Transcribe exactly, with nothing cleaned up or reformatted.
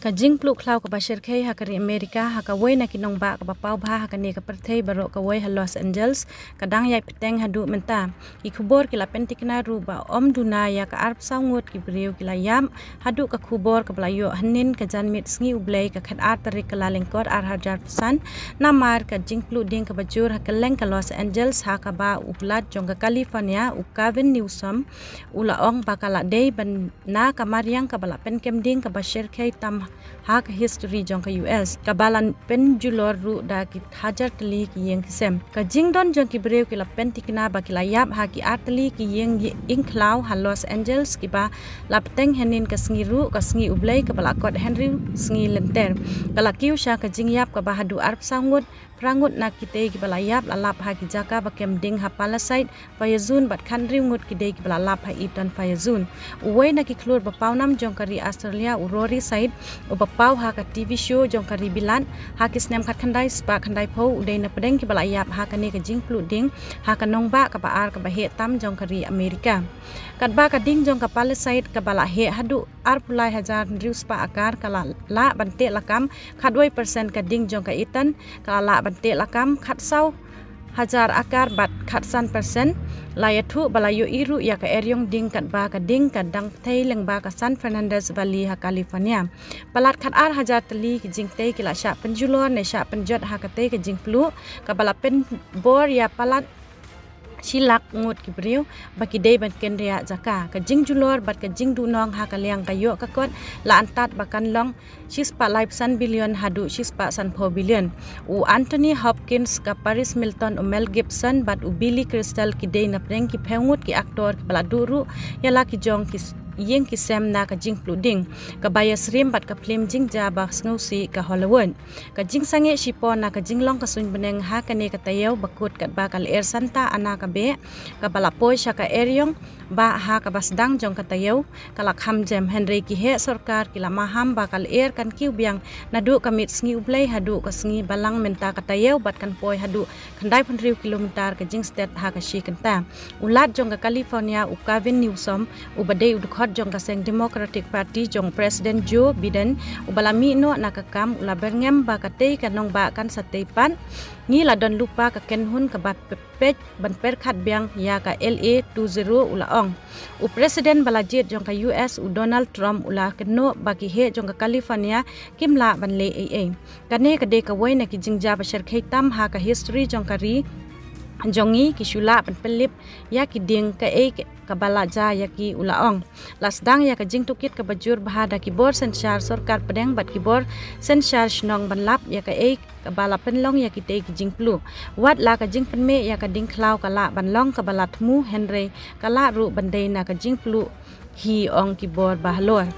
Ka jingpluh khlaw kaba shyrkhei ha ka ri Amerika ha kawei na ki nongbah kaba paw bha ha kane ka pyrthei baroh kawei ha Los Angeles ka dang ïai bteng haduh mynta. Ki khubor ki la pynthikna ruh ba ym duna ïa ka arphew saw ngut ki briew ki la ïap haduh ka khubor kaba la ïoh hynnin ka janmiet sngi U Blei ka khatar tarik Kyllalyngkot ar hajar arphew san, namar ka jingpluh ding kaba jur ha kylleng ka Los Angeles ha kaba u Palat jong ka California u Gavin Newsom u la ong ba ka la dei ban na ka mariang kaba la pynkem ding kaba shyrkhei tam ha ka history jong ka U S, kaba la pynjulor ruh da ki hajar tylli ki ïing ki sem. Ka jingdon jong ki briew ki la pynthikna ba ki la ïap ha ki ar tylli ki ïing ïing khlaw ha Los Angeles kiba la bteng hynnin ka sngi ruh, ka sngi U Blei kaba la kot hynriew sngi lynter. Ka la kiew sha ka jingïap kaba haduh arphew saw ngut, phra ngut na kitei kiba la ïap la lap ha ki jaka ba kem ding ha Palisade, Fairzones bad khathynriew ngut ki dei kiba la lap ha Eaton Fairzones. Uwei na ki khlur ba pawnam jong ka ri Australia u Rory Syed uba paw ha ka T V show jong ka ri Bilat ha ki snem khatkhyndai spah khyndaiphew u dei na pdeng kiba la ïap ha kane ka jingpluh ding ha ka nongbah kaba ar kaba heh tam jong ka ri Amerika. Katba ka ding jong ka Palisade kaba la heh haduh arphew lai hajar hynriew spah akar ka la lah ban teh lakam, khatwei percent ka ding jong ka Eaton ka la lah ban teh lakam, khatsaw hajar akar bad khatsan percent la ïathuh ba la ïohi ruh ïa ka eriong ding katba ka ding ka dang pthei lyngba ka San Fernandez Valley ha California. Palat khatar hajar tylli ki jingtei ki la shah pynjulor ne shah pynjot ha katei ka jingpluh kaba la pynbor ïa palat shi lak ngut ki briew ba ki dei ban kynriah jaka. Ka jingjulor bad ka jingduhnong ha ka liang ka ïoh ka kot la antad ba kan long shi spah laiphew san billion haduh shi spah sanphew billion. U Anthony Hopkins, ka Paris Hilton, u Mel Gibson bad u Billy Crystal ki dei na pdeng ki phew ngut ki aktor kiba la duh ruh ïa la ki jong ki s-, ïing ki sem na ka jingpluh ding kaba ïasyriem bad ka phlim jingjia ba sngewsih ka Hollywood. Ka jingsangeh shipor na ka jinglong ka suiñ bneng ha kane ka taïew ba kut katba ka lyer Santa Ana ka beh kaba la poi sha ka eriong bah ha kaba sdang jong ka taïew ka la kham jem, hynrei ki heh sorkar ki la maham ba ka lyer kan kiew biang naduh ka miet sngi U Blei haduh ka sngi Balang mynta ka taïew bad kan poi haduh khyndai phew hynriew kilometer ka jingstet ha ka shi kynta. U Lat jong ka California u Gavin Newsom uba dei u dkhot jong ka seng Democratic Party jong President Joe Biden uba la mih noh na ka kam u la byrngem ba katei ka nongbah kan sa tei pat. Ngi la don lypa ka kynhun kaba pe-, peit ban pyrkhat biang ïa ka L A two zero, u la ong. U President ba la jied jong ka U S u Donald Trump u la kynnoh ba ki heh jong ka California kim lah ban leh ei ei. Kane ka dei kawei na ki jingjia ba shyrkhei tam ha ka history jong ka ri jong ngi, ki shu lah ban pynlip ïa ki ding kaei kaba la jia ïa ki, u la ong. La sdang ïa ka jingtohkit kaba jur bha da ki bor synshar sorkar pdeng bad ki bor synshar shnong ban lap ïa kaei kaba la pynlong ïa kitei ki jingpluh. Wat la ka jingpynmih ïa ka ding khlaw ka lah ban long kaba la thmu, hynrei ka lah ruh ban dei na ka jingpluh hi, ong ki bor ba halor.